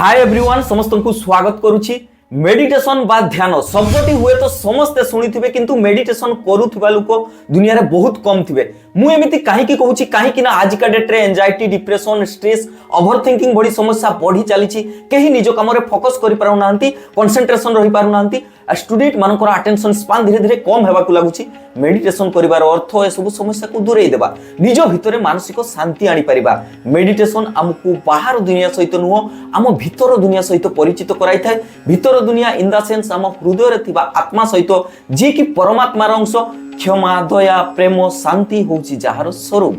ହାଏ everyone, ସମସ୍ତଙ୍କୁ ସ୍ୱାଗତ କରୁଛି। ମେଡିଟେସନ ବା ଧ୍ୟାନ ଶବ୍ଦଟି ହୁଏତ ସମସ୍ତେ ଶୁଣିଥିବେ, କିନ୍ତୁ ମେଡିଟେସନ କରୁଥିବା ଲୋକ ଦୁନିଆରେ ବହୁତ କମ୍ ଥିବେ। ମୁଁ ଏମିତି କାହିଁକି କହୁଛି? କାହିଁକି ନା ଆଜିକା ଡେଟ୍ରେ anxiety, depression, stress, over thinking ଭଳି ସମସ୍ୟା ବଢ଼ି ଚାଲିଛି। କେହି ନିଜ କାମରେ ଫୋକସ୍ କରିପାରୁନାହାନ୍ତି, କନସେନ୍ଟ୍ରେସନ ରହିପାରୁନାହାନ୍ତି। ଷ୍ଟୁଡେଣ୍ଟ ମାନଙ୍କର ଆଟେନସନ ସ୍ପାନ୍ ଧୀରେ ଧୀରେ କମ୍ ହେବାକୁ ଲାଗୁଛି। ମେଡିଟେସନ କରିବାର ଅର୍ଥ ଏସବୁ ସମସ୍ୟାକୁ ଦୂରେଇ ଦେବା, ନିଜ ଭିତରେ ମାନସିକ ଶାନ୍ତି ଆଣିପାରିବା। ମେଡିଟେସନ ଆମକୁ ବାହାର ଦୁନିଆ ସହିତ ନୁହଁ, ଆମ ଭିତର ଦୁନିଆ ସହିତ ପରିଚିତ କରାଇଥାଏ। ଭିତର ଦୁନିଆ ଇନ୍ the sense ଆମ ହୃଦୟରେ ଥିବା ଆତ୍ମା ସହିତ, ଯିଏକି ପରମାତ୍ମାର ଅଂଶ। କ୍ଷମା, ଦୟା, ପ୍ରେମ, ଶାନ୍ତି ହେଉଛି ଯାହାର ସ୍ୱରୂପ।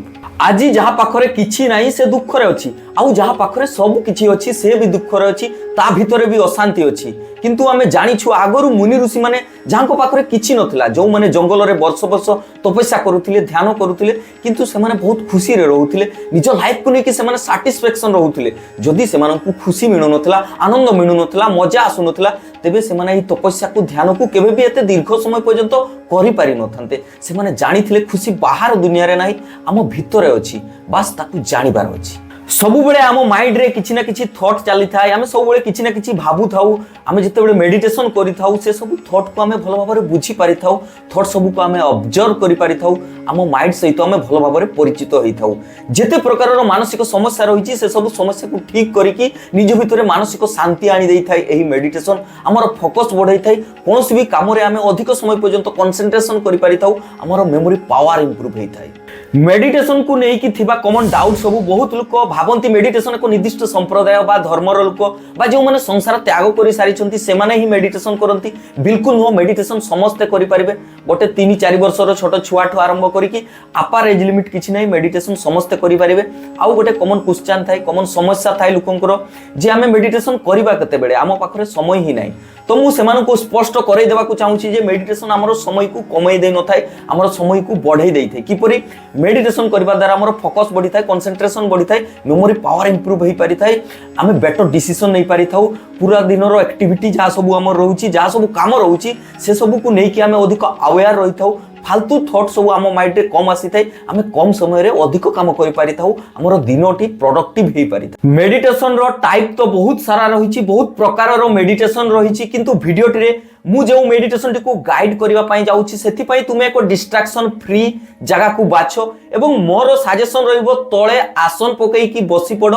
ଆଜି ଯାହା ପାଖରେ କିଛି ନାହିଁ, ସେ ଦୁଃଖରେ ଅଛି। ଆଉ ଯାହା ପାଖରେ ସବୁ କିଛି ଅଛି, ସେ ବି ଦୁଃଖରେ ଅଛି, ତା ଭିତରେ ବି ଅଶାନ୍ତି ଅଛି। କିନ୍ତୁ ଆମେ ଜାଣିଛୁ, ଆଗରୁ ମୁନି ଋଷିମାନେ, ଯାହାଙ୍କ ପାଖରେ କିଛି ନଥିଲା, ଯେଉଁମାନେ ଜଙ୍ଗଲରେ ବର୍ଷ ବର୍ଷ ତପସ୍ୟା କରୁଥିଲେ, ଧ୍ୟାନ କରୁଥିଲେ, କିନ୍ତୁ ସେମାନେ ବହୁତ ଖୁସିରେ ରହୁଥିଲେ। ନିଜ ଲାଇଫକୁ ନେଇକି ସେମାନେ ସାଟିସ୍ଫ୍ୟାକ୍ସନ ରହୁଥିଲେ। ଯଦି ସେମାନଙ୍କୁ ଖୁସି ମିଳୁନଥିଲା, ଆନନ୍ଦ ମିଳୁନଥିଲା, ମଜା ଆସୁନଥିଲା, ତେବେ ସେମାନେ ଏହି ତପସ୍ୟାକୁ, ଧ୍ୟାନକୁ କେବେ ବି ଏତେ ଦୀର୍ଘ ସମୟ ପର୍ଯ୍ୟନ୍ତ କରିପାରିନଥାନ୍ତେ। ସେମାନେ ଜାଣିଥିଲେ, ଖୁସି ବାହାର ଦୁନିଆରେ ନାହିଁ, ଆମ ଭିତରେ ଅଛି, ବାସ୍ ତାକୁ ଜାଣିବାର ଅଛି। ସବୁବେଳେ ଆମ ମାଇଣ୍ଡରେ କିଛି ନା କିଛି ଥଟ୍ ଚାଲିଥାଏ। ଆମେ ସବୁବେଳେ କିଛି ନା କିଛି ଭାବୁଥାଉ। ଆମେ ଯେତେବେଳେ ମେଡିଟେସନ କରିଥାଉ, ସେ ସବୁ ଥଟ୍କୁ ଆମେ ଭଲ ଭାବରେ ବୁଝିପାରିଥାଉ, ଥଟ୍ ସବୁକୁ ଆମେ ଅବଜର୍ଭ କରିପାରିଥାଉ। ଆମ ମାଇଣ୍ଡ ସହିତ ଆମେ ଭଲ ଭାବରେ ପରିଚିତ ହେଇଥାଉ। ଯେତେ ପ୍ରକାରର ମାନସିକ ସମସ୍ୟା ରହିଛି, ସେ ସବୁ ସମସ୍ୟାକୁ ଠିକ୍ କରିକି ନିଜ ଭିତରେ ମାନସିକ ଶାନ୍ତି ଆଣି ଦେଇଥାଏ ଏହି ମେଡିଟେସନ। ଆମର ଫୋକସ୍ ବଢ଼େଇଥାଏ। କୌଣସି ବି କାମରେ ଆମେ ଅଧିକ ସମୟ ପର୍ଯ୍ୟନ୍ତ କନସେନ୍ଟ୍ରେସନ କରିପାରିଥାଉ। ଆମର ମେମୋରି ପାୱାର ଇମ୍ପ୍ରୁଭ୍ ହେଇଥାଏ। ମେଡିଟେସନକୁ ନେଇକି ଥିବା କମନ୍ ଡାଉଟ୍ ସବୁ। ବହୁତ ଲୋକ ଭାବନ୍ତି, ମେଡିଟେସନ ଏକ ନିର୍ଦ୍ଦିଷ୍ଟ ସମ୍ପ୍ରଦାୟ ବା ଧର୍ମର ଲୋକ ବା ଯେଉଁମାନେ ସଂସାର ତ୍ୟାଗ କରି ସାରିଛନ୍ତି, ସେମାନେ ହିଁ ମେଡିଟେସନ କରନ୍ତି। ବିଲକୁଲ ନୁହଁ। ମେଡିଟେସନ ସମସ୍ତେ କରିପାରିବେ। ଗୋଟେ 3-4 ବର୍ଷର ଛୋଟ ଛୁଆଠୁ ଆରମ୍ଭ କରିକି ଆପାର ଏଜ୍ ଲିମିଟ୍ କିଛି ନାହିଁ, ମେଡିଟେସନ ସମସ୍ତେ କରିପାରିବେ। ଆଉ ଗୋଟେ କମନ୍ କ୍ୱେଶ୍ଚନ୍ ଥାଏ, କମନ୍ ସମସ୍ୟା ଥାଏ ଲୋକଙ୍କର ଯେ ଆମେ ମେଡିଟେସନ କରିବା କେତେବେଳେ, ଆମ ପାଖରେ ସମୟ ହିଁ ନାହିଁ। ତ ମୁଁ ସେମାନଙ୍କୁ ସ୍ପଷ୍ଟ କରେଇ ଦେବାକୁ ଚାହୁଁଛି ଯେ ମେଡିଟେସନ ଆମର ସମୟକୁ କମେଇ ଦେଇନଥାଏ, ଆମର ସମୟକୁ ବଢ଼େଇ ଦେଇଥାଏ। କିପରି? ମେଡିଟେସନ କରିବା ଦ୍ୱାରା ଆମର ଫୋକସ୍ ବଢ଼ିଥାଏ, କନସେନ୍ଟ୍ରେସନ ବଢ଼ିଥାଏ, ମେମୋରି ପାୱାର ଇମ୍ପ୍ରୁଭ୍ ହେଇପାରିଥାଏ, ଆମେ ବେଟର ଡିସିସନ ନେଇପାରିଥାଉ। ପୁରା ଦିନର ଆକ୍ଟିଭିଟି ଯାହା ସବୁ ଆମର ରହୁଛି, ଯାହା ସବୁ କାମ ରହୁଛି, ସେ ସବୁକୁ ନେଇକି ଆମେ ଅଧିକ ଆୱେୟାର ରହିଥାଉ। ଫାଲତୁ ଥଟ୍ ସବୁ ଆମ ମାଇଣ୍ଡରେ କମ୍ ଆସିଥାଏ। ଆମେ କମ୍ ସମୟରେ ଅଧିକ କାମ କରିପାରିଥାଉ। ଆମର ଦିନଟି ପ୍ରଡକ୍ଟିଭ ହେଇପାରିଥାଏ। ମେଡିଟେସନର ଟାଇପ୍ ତ ବହୁତ ସାରା ରହିଛି, ବହୁତ ପ୍ରକାରର ମେଡିଟେସନ ରହିଛି। କିନ୍ତୁ ଭିଡ଼ିଓଟିରେ ମୁଁ ଯେଉଁ ମେଡିଟେସନଟିକୁ ଗାଇଡ୍ କରିବା ପାଇଁ ଯାଉଛି, ସେଥିପାଇଁ ତୁମେ ଏକ ଡିଷ୍ଟ୍ରାକ୍ସନ ଫ୍ରି ଜାଗାକୁ ବାଛ ଏବଂ ମୋର ସାଜେସନ ରହିବ, ତଳେ ଆସନ ପକେଇକି ବସି ପଡ଼।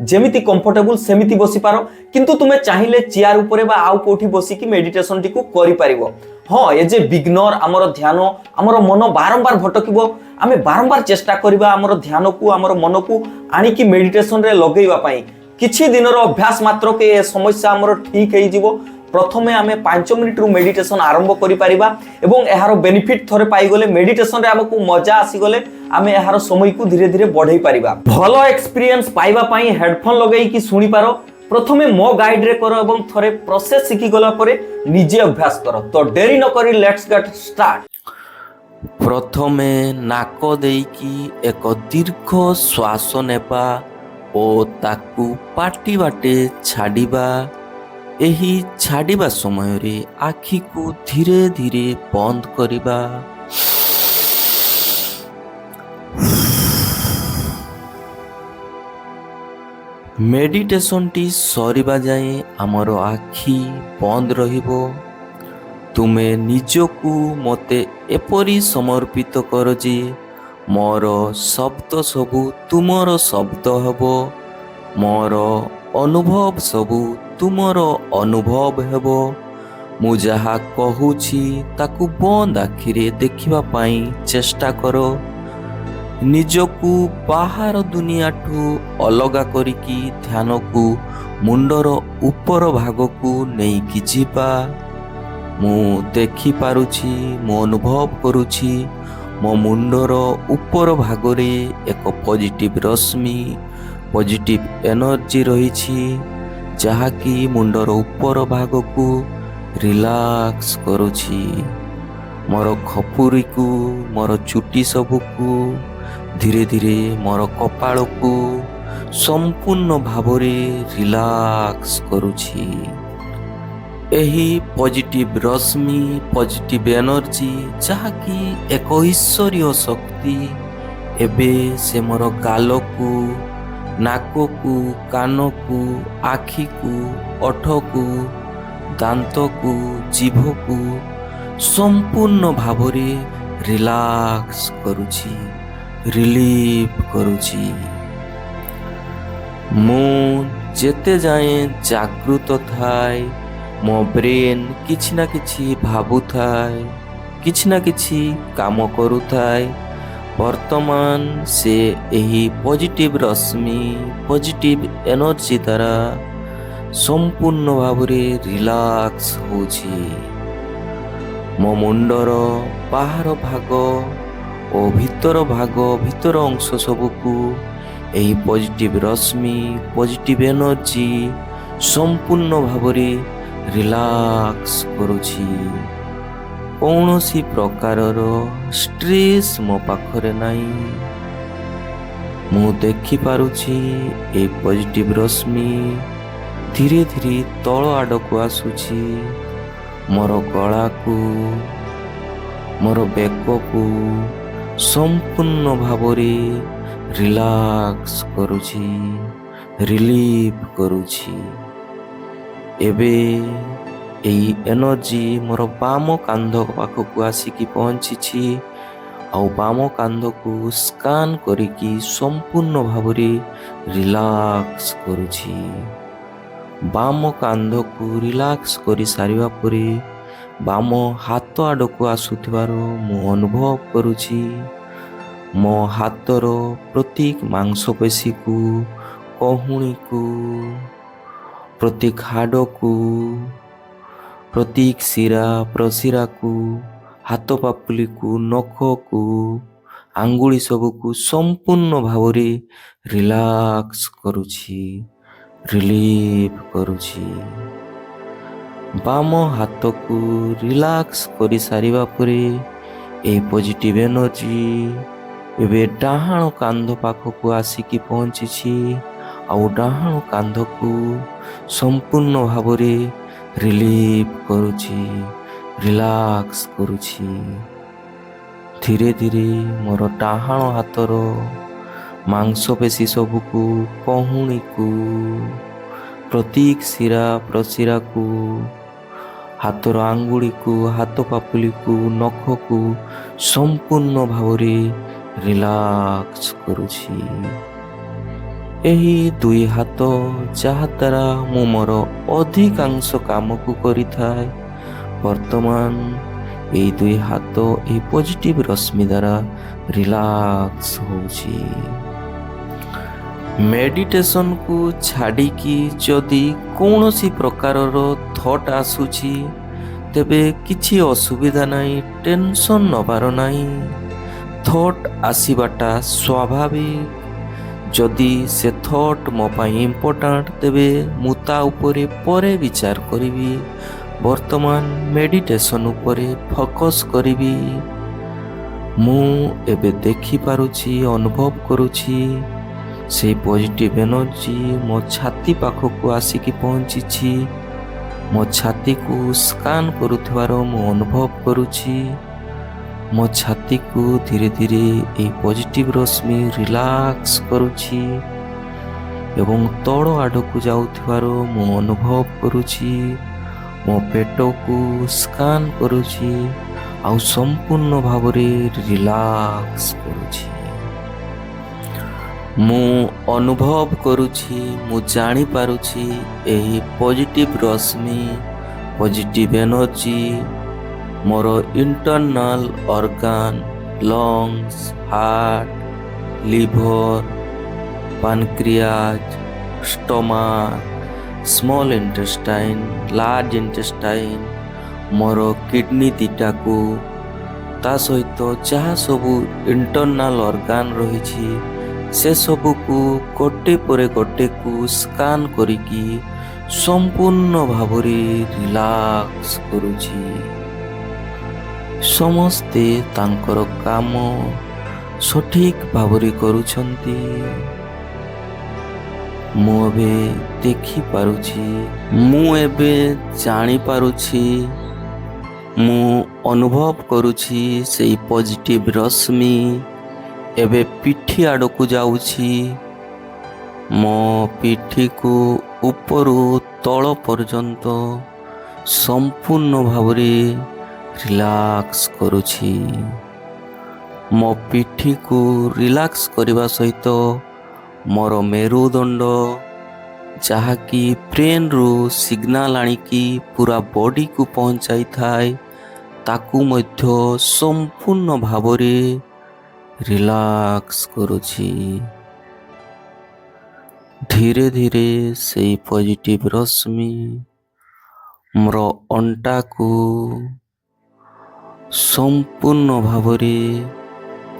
ଯେମିତି କମ୍ଫର୍ଟେବୁଲ ସେମିତି ବସିପାର, କିନ୍ତୁ ତୁମେ ଚାହିଁଲେ ଚେୟାର ଉପରେ ବା ଆଉ କୋଉଠି ବସିକି ମେଡିଟେସନଟିକୁ କରିପାରିବ। ହଁ, ଏଜ୍ ଏ ବିଗନର ଆମର ଧ୍ୟାନ, ଆମର ମନ ବାରମ୍ବାର ଭଟକିବ। ଆମେ ବାରମ୍ବାର ଚେଷ୍ଟା କରିବା ଆମର ଧ୍ୟାନକୁ, ଆମର ମନକୁ ଆଣିକି ମେଡିଟେସନରେ ଲଗେଇବା ପାଇଁ। କିଛି ଦିନର ଅଭ୍ୟାସ ମାତ୍ରକେ ଏ ସମସ୍ୟା ଆମର ଠିକ୍ ହେଇଯିବ। ପ୍ରଥମେ ଆମେ 5 ମିନିଟରୁ ମେଡିଟେସନ ଆରମ୍ଭ କରିପାରିବା ଏବଂ ଏହାର ବେନିଫିଟ୍ ଥରେ ପାଇଗଲେ, ମେଡିଟେସନରେ ଆମକୁ ମଜା ଆସିଗଲେ, ଆମେ ଏହାର ସମୟକୁ ଧୀରେ ଧୀରେ ବଢ଼େଇ ପାରିବା। ଭଲ ଏକ୍ସପିରିଏନ୍ସ ପାଇବା ପାଇଁ ହେଡଫୋନ୍ ଲଗେଇକି ଶୁଣିପାର। ପ୍ରଥମେ ମୋ ଗାଇଡରେ କର ଏବଂ ଥରେ ପ୍ରୋସେସ ଶିଖିଗଲା ପରେ ନିଜେ ଅଭ୍ୟାସ କର। ତ ଡେରି ନ କରି let's gate start. ପ୍ରଥମେ ନାକ ଦେଇକି ଏକ ଦୀର୍ଘ ଶ୍ୱାସ ନେବା ଓ ତାକୁ ପାଟି ବାଟେ ଛାଡ଼ିବା। ଏହି ଛାଡ଼ିବା ସମୟରେ ଆଖିକୁ ଧୀରେ ଧୀରେ ବନ୍ଦ କରିବା। ମେଡିଟେସନଟି ସରିବା ଯାଏଁ ଆମର ଆଖି ବନ୍ଦ ରହିବ। ତୁମେ ନିଜକୁ ମୋତେ ଏପରି ସମର୍ପିତ କର ଯେ ମୋର ଶବ୍ଦ ସବୁ ତୁମର ଶବ୍ଦ ହେବ, ମୋର ଅନୁଭବ ସବୁ ତୁମର ଅନୁଭବ ହେବ। ମୁଁ ଯାହା କହୁଛି, ତାକୁ ବନ୍ଦ ଆଖିରେ ଦେଖିବା ପାଇଁ ଚେଷ୍ଟା କର। ନିଜକୁ ବାହାର ଦୁନିଆଠୁ ଅଲଗା କରିକି ଧ୍ୟାନକୁ ମୁଣ୍ଡର ଉପର ଭାଗକୁ ନେଇକି ଯିବା। ମୁଁ ଦେଖିପାରୁଛି, ମୁଁ ଅନୁଭବ କରୁଛି, ମୋ ମୁଣ୍ଡର ଉପର ଭାଗରେ ଏକ ପଜିଟିଭ ରଶ୍ମି, ପଜିଟିଭ ଏନର୍ଜି ରହିଛି, ଯାହାକି ମୁଣ୍ଡର ଉପର ଭାଗକୁ ରିଲାକ୍ସ କରୁଛି। ମୋର ଖପୁରିକୁ, ମୋର ଚୁଟି ସବୁକୁ, ଧୀରେ ଧୀରେ ମୋର କପାଳକୁ ସମ୍ପୂର୍ଣ୍ଣ ଭାବରେ ରିଲାକ୍ସ କରୁଛି। ଏହି ପଜିଟିଭ ରଶ୍ମି, ପଜିଟିଭ ଏନର୍ଜି, ଯାହାକି ଏକ ଈଶ୍ୱରୀୟ ଶକ୍ତି, ଏବେ ସେ ମୋର ଗାଲକୁ, ନାକକୁ, କାନକୁ, ଆଖିକୁ, ଓଠକୁ, ଦାନ୍ତକୁ, ଜିଭକୁ ସମ୍ପୂର୍ଣ୍ଣ ଭାବରେ ରିଲାକ୍ସ କରୁଛି, ରିଲିଫ୍ କରୁଛି। ମୁଁ ଯେତେ ଯାଏଁ ଜାଗୃତ ଥାଏ, ମୋ ବ୍ରେନ୍ କିଛି ନା କିଛି ଭାବୁଥାଏ, କିଛି ନା କିଛି କାମ କରୁଥାଏ। ବର୍ତ୍ତମାନ ସେ ଏହି ପଜିଟିଭ୍ ରଶ୍ମି, ପଜିଟିଭ୍ ଏନର୍ଜି ଦ୍ୱାରା ସମ୍ପୂର୍ଣ୍ଣ ଭାବରେ ରିଲାକ୍ସ ହେଉଛି। ମୋ ମୁଣ୍ଡର ବାହାର ଭାଗ ଓ ଭିତର ଭାଗ, ଭିତର ଅଂଶ ସବୁକୁ ଏହି ପଜିଟିଭ୍ ରଶ୍ମି, ପଜିଟିଭ୍ ଏନର୍ଜି ସମ୍ପୂର୍ଣ୍ଣ ଭାବରେ ରିଲାକ୍ସ କରୁଛି। କୌଣସି ପ୍ରକାରର ଷ୍ଟ୍ରେସ୍ ମୋ ପାଖରେ ନାହିଁ। ମୁଁ ଦେଖିପାରୁଛି, ଏ ପଜିଟିଭ୍ ରଶ୍ମି ଧୀରେ ଧୀରେ ତଳ ଆଡ଼କୁ ଆସୁଛି। ମୋର ଗଳାକୁ, ମୋର ବେକକୁ ସମ୍ପୂର୍ଣ୍ଣ ଭାବରେ ରିଲାକ୍ସ କରୁଛି, ରିଲିଫ୍ କରୁଛି। ଏବେ ଏଇ ଏନର୍ଜି ମୋର ବାମ କାନ୍ଧ ପାଖକୁ ଆସିକି ପହଞ୍ଚିଛି ଆଉ ବାମ କାନ୍ଧକୁ ସ୍କାନ୍ କରିକି ସମ୍ପୂର୍ଣ୍ଣ ଭାବରେ ରିଲାକ୍ସ କରୁଛି। ବାମ କାନ୍ଧକୁ ରିଲାକ୍ସ କରିସାରିବା ପରେ ବାମ ହାତ ଆଡ଼କୁ ଆସୁଥିବାରୁ ମୁଁ ଅନୁଭବ କରୁଛି। ମୋ ହାତର ପ୍ରତ୍ୟେକ ମାଂସପେଶୀକୁ, କହୁଣୀକୁ, ପ୍ରତ୍ୟେକ ହାଡ଼କୁ, ପ୍ରତ୍ୟେକ ଶିରା ପ୍ରଶିରାକୁ, ହାତ ପାପୁଲିକୁ, ନଖକୁ, ଆଙ୍ଗୁଳି ସବୁକୁ ସମ୍ପୂର୍ଣ୍ଣ ଭାବରେ ରିଲାକ୍ସ କରୁଛି, ରିଲିଫ୍ କରୁଛି। ବାମ ହାତକୁ ରିଲାକ୍ସ କରିସାରିବା ପରେ ଏହି ପଜିଟିଭ୍ ଏନର୍ଜି ଏବେ ଡାହାଣ କାନ୍ଧ ପାଖକୁ ଆସିକି ପହଞ୍ଚିଛି ଆଉ ଡାହାଣ କାନ୍ଧକୁ ସମ୍ପୂର୍ଣ୍ଣ ଭାବରେ ରିଲିଫ୍ କରୁଛି, ରିଲାକ୍ସ କରୁଛି। ଧୀରେ ଧୀରେ ମୋର ଡାହାଣ ହାତର ମାଂସପେଶୀ ସବୁକୁ, କହୁଣୀକୁ, ପ୍ରତ୍ୟେକ ଶିରା ପ୍ରଶିରାକୁ, ହାତର ଆଙ୍ଗୁଳିକୁ, ହାତ ପାପୁଲିକୁ, ନଖକୁ ସମ୍ପୂର୍ଣ୍ଣ ଭାବରେ ରିଲାକ୍ସ କରୁଛି। ଏହି ଦୁଇ ହାତ, ଯାହାଦ୍ୱାରା ମୁଁ ମୋର ଅଧିକାଂଶ କାମକୁ କରିଥାଏ, ବର୍ତ୍ତମାନ ଏଇ ଦୁଇ ହାତ ଏହି ପଜିଟିଭ୍ ରଶ୍ମି ଦ୍ୱାରା ରିଲାକ୍ସ ହେଉଛି। ମେଡ଼ିଟେସନକୁ ଛାଡ଼ିକି ଯଦି କୌଣସି ପ୍ରକାରର ଥଟ୍ ଆସୁଛି, ତେବେ କିଛି ଅସୁବିଧା ନାହିଁ, ଟେନସନ୍ ନେବାର ନାହିଁ। ଥଟ୍ ଆସିବାଟା ସ୍ୱାଭାବିକ। ଯଦି ସେ ଥଟ୍ ମୋ ପାଇଁ ଇମ୍ପୋର୍ଟାଣ୍ଟ, ତେବେ ମୁଁ ତା ଉପରେ ପରେ ବିଚାର କରିବି। ବର୍ତ୍ତମାନ ମେଡ଼ିଟେସନ୍ ଉପରେ ଫୋକସ୍ କରିବି। ମୁଁ ଏବେ ଦେଖିପାରୁଛି, ଅନୁଭବ କରୁଛି, ସେଇ ପଜିଟିଭ୍ ଏନର୍ଜି ମୋ ଛାତି ପାଖକୁ ଆସିକି ପହଞ୍ଚିଛି। ମୋ ଛାତିକୁ ସ୍କାନ୍ କରୁଥିବାର ମୁଁ ଅନୁଭବ କରୁଛି। ମୋ ଛାତିକୁ ଧୀରେ ଧୀରେ ଏହି ପଜିଟିଭ୍ ରଶ୍ମି ରିଲାକ୍ସ କରୁଛି ଏବଂ ତଳ ଆଡ଼କୁ ଯାଉଥିବାର ମୁଁ ଅନୁଭବ କରୁଛି। ମୋ ପେଟକୁ ସ୍କାନ୍ କରୁଛି ଆଉ ସମ୍ପୂର୍ଣ୍ଣ ଭାବରେ ରିଲାକ୍ସ କରୁଛି। ମୁଁ ଅନୁଭବ କରୁଛି, ମୁଁ ଜାଣିପାରୁଛି, ଏହି ପଜିଟିଭ୍ ରଶ୍ମି, ପଜିଟିଭ୍ ଏନର୍ଜି ମୋର internal organ, lungs, heart, liver, pancreas, stomach, small intestine, large intestine, ମୋର କିଡ଼ନୀ ଦୁଇଟାକୁ, ତା ସହିତ ଯାହା ସବୁ ଇଣ୍ଟରନାଲ୍ ଅର୍ଗାନ୍ ରହିଛି, ସେସବୁକୁ ଗୋଟେ ପରେ ଗୋଟେକୁ ସ୍କାନ୍ କରିକି ସମ୍ପୂର୍ଣ୍ଣ ଭାବରେ ରିଲାକ୍ସ କରୁଛି। ସମସ୍ତେ ତାଙ୍କର କାମ ସଠିକ୍ ଭାବରେ କରୁଛନ୍ତି। ମୁଁ ଏବେ ଦେଖିପାରୁଛି, ମୁଁ ଏବେ ଜାଣିପାରୁଛି, ମୁଁ ଅନୁଭବ କରୁଛି, ସେଇ ପଜିଟିଭ୍ ରଶ୍ମି ଏବେ ପିଠି ଆଡ଼କୁ ଯାଉଛି। ମୋ ପିଠିକୁ ଉପରୁ ତଳ ପର୍ଯ୍ୟନ୍ତ ସମ୍ପୂର୍ଣ୍ଣ ଭାବରେ ରିଲାକ୍ସ କରୁଛି। ମୋ ପିଠିକୁ ରିଲାକ୍ସ କରିବା ସହିତ ମୋର ମେରୁଦଣ୍ଡ, ଯାହାକି ବ୍ରେନ୍ରୁ ସିଗ୍ନାଲ ଆଣିକି ପୁରା ବଡ଼ିକୁ ପହଞ୍ଚାଇଥାଏ, ତାକୁ ମଧ୍ୟ ସମ୍ପୂର୍ଣ୍ଣ ଭାବରେ ରିଲାକ୍ସ କରୁଛି। ଧୀରେ ଧୀରେ ସେଇ ପଜିଟିଭ୍ ରଶ୍ମି ମୋର ଅଣ୍ଟାକୁ ସମ୍ପୂର୍ଣ୍ଣ ଭାବରେ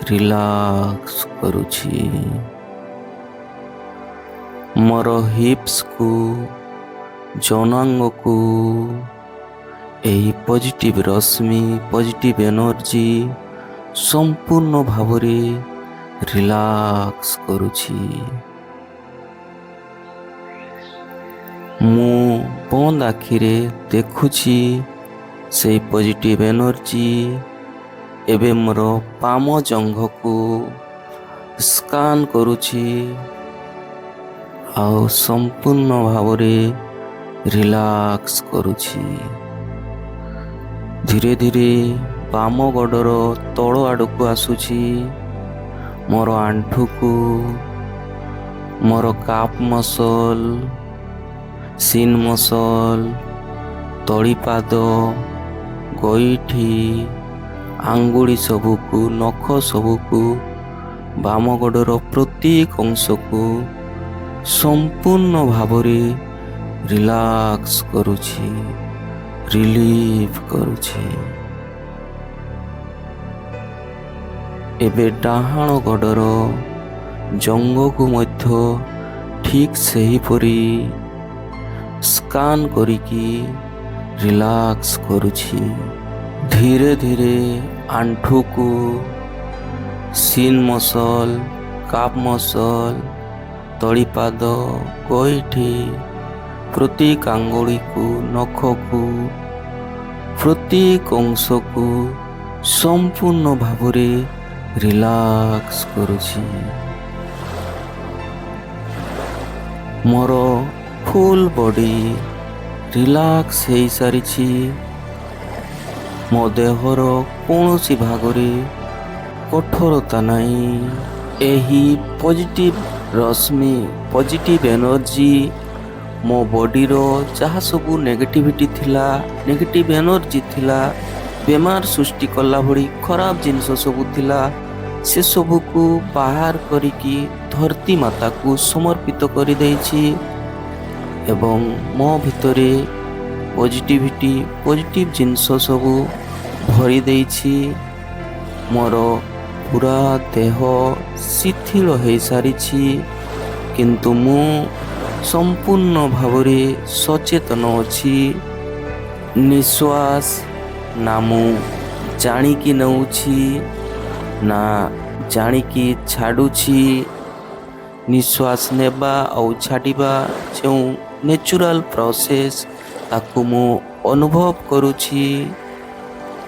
ରିଲାକ୍ସ କରୁଛି। ମୋର ହିପ୍ସକୁ, ଯୌନାଙ୍ଗକୁ ଏହି ପଜିଟିଭ୍ ରଶ୍ମି, ପଜିଟିଭ୍ ଏନର୍ଜି ସମ୍ପୂର୍ଣ୍ଣ ଭାବରେ ରିଲାକ୍ସ କରୁଛି। ମୁଁ ବନ୍ଦ ଆଖିରେ ଦେଖୁଛି, ସେଇ ପଜିଟିଭ୍ ଏନର୍ଜି ଏବେ ମୋର ବାମ ଜଙ୍ଘକୁ ସ୍କାନ୍ କରୁଛି ଆଉ ସମ୍ପୂର୍ଣ୍ଣ ଭାବରେ ରିଲାକ୍ସ କରୁଛି। ଧୀରେ ଧୀରେ ବାମ ଗୋଡ଼ର ତଳ ଆଡ଼କୁ ଆସୁଛି, ମୋର ଆଣ୍ଠୁକୁ, ମୋର କାଫ୍ ମସଲ୍, ସିନ୍ ମସଲ୍, ତଳିପାଦ, ଗୋଇଠି, ଆଙ୍ଗୁଳି ସବୁକୁ, ନଖ ସବୁକୁ, ବାମ ଗୋଡ଼ର ପ୍ରତ୍ୟେକ ଅଂଶକୁ ସମ୍ପୂର୍ଣ୍ଣ ଭାବରେ ରିଲାକ୍ସ କରୁଛି, ରିଲିଫ୍ କରୁଛି। ଏବେ ଡାହାଣ ଗୋଡ଼ର ଜଙ୍ଘକୁ ମଧ୍ୟ ଠିକ୍ ସେହିପରି ସ୍କାନ୍ କରିକି ରିଲାକ୍ସ କରୁଛି। ଧୀରେ ଧୀରେ ଆଣ୍ଠୁକୁ, ସିନ୍ ମସଲ୍, କାଫ୍ ମସଲ୍, ତଳିପାଦ, ଗୋଇଠି, ପ୍ରତ୍ୟେକ ଆଙ୍ଗୁଳିକୁ, ନଖକୁ, ପ୍ରତ୍ୟେକ ଅଂଶକୁ ସମ୍ପୂର୍ଣ୍ଣ ଭାବରେ ରିଲାକ୍ସ କରୁଛି। ମୋର ଫୁଲ୍ ବଡି ରିଲାକ୍ସ ହେଇସାରିଛି। ମୋ ଦେହର କୌଣସି ଭାଗରେ କଠୋରତା ନାହିଁ। ଏହି ପଜିଟିଭ୍ ରଶ୍ମି, ପଜିଟିଭ୍ ଏନର୍ଜି ମୋ ବଡ଼ିର ଯାହା ସବୁ ନେଗେଟିଭିଟି ଥିଲା, ନେଗେଟିଭ୍ ଏନର୍ଜି ଥିଲା, ବେମାର ସୃଷ୍ଟି କଲା ଭଳି ଖରାପ ଜିନିଷ ସବୁ ଥିଲା, ସେସବୁକୁ ବାହାର କରିକି ଧରତୀ ମାତାକୁ ସମର୍ପିତ କରିଦେଇଛି ଏବଂ ମୋ ଭିତରେ ପଜିଟିଭିଟି, ପଜିଟିଭ୍ ଜିନିଷ ସବୁ ଭରି ଦେଇଛି। ମୋର ପୁରା ଦେହ ଶିଥିଳ ହେଇସାରିଛି, କିନ୍ତୁ ମୁଁ ସମ୍ପୂର୍ଣ୍ଣ ଭାବରେ ସଚେତନ ଅଛି। ନିଶ୍ୱାସ ନା ମୁଁ ଜାଣିକି ନେଉଛି, ନା ଜାଣିକି ଛାଡ଼ୁଛି। ନିଶ୍ୱାସ ନେବା ଆଉ ଛାଡ଼ିବା ଯେଉଁ ନ୍ୟାଚୁରାଲ୍ ପ୍ରୋସେସ୍, ତାକୁ ମୁଁ ଅନୁଭବ କରୁଛି।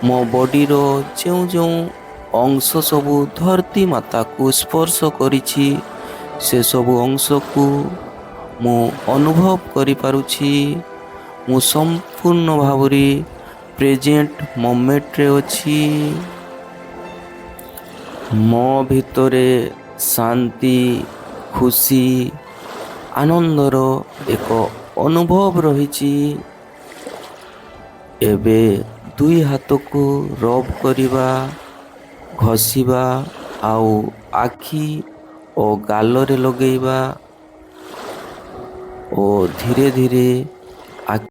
ମୋ ବଡ଼ିର ଯେଉଁ ଯେଉଁ ଅଂଶ ସବୁ ଧରତୀ ମାତାକୁ ସ୍ପର୍ଶ କରିଛି, ସେସବୁ ଅଂଶକୁ ମୁଁ ଅନୁଭବ କରିପାରୁଛି। ମୁଁ ସମ୍ପୂର୍ଣ୍ଣ ଭାବରେ ପ୍ରେଜେଣ୍ଟ ମୋମେଣ୍ଟରେ ଅଛି। ମୋ ଭିତରେ ଶାନ୍ତି, ଖୁସି, ଆନନ୍ଦର ଏକ ଅନୁଭବ ରହିଛି। ଏବେ ଦୁଇ ହାତକୁ ରବ୍ କରିବା, ଘଷିବା ଆଉ ଆଖି ଓ ଗାଲରେ ଲଗେଇବା ଓ ଧୀରେ ଧୀରେ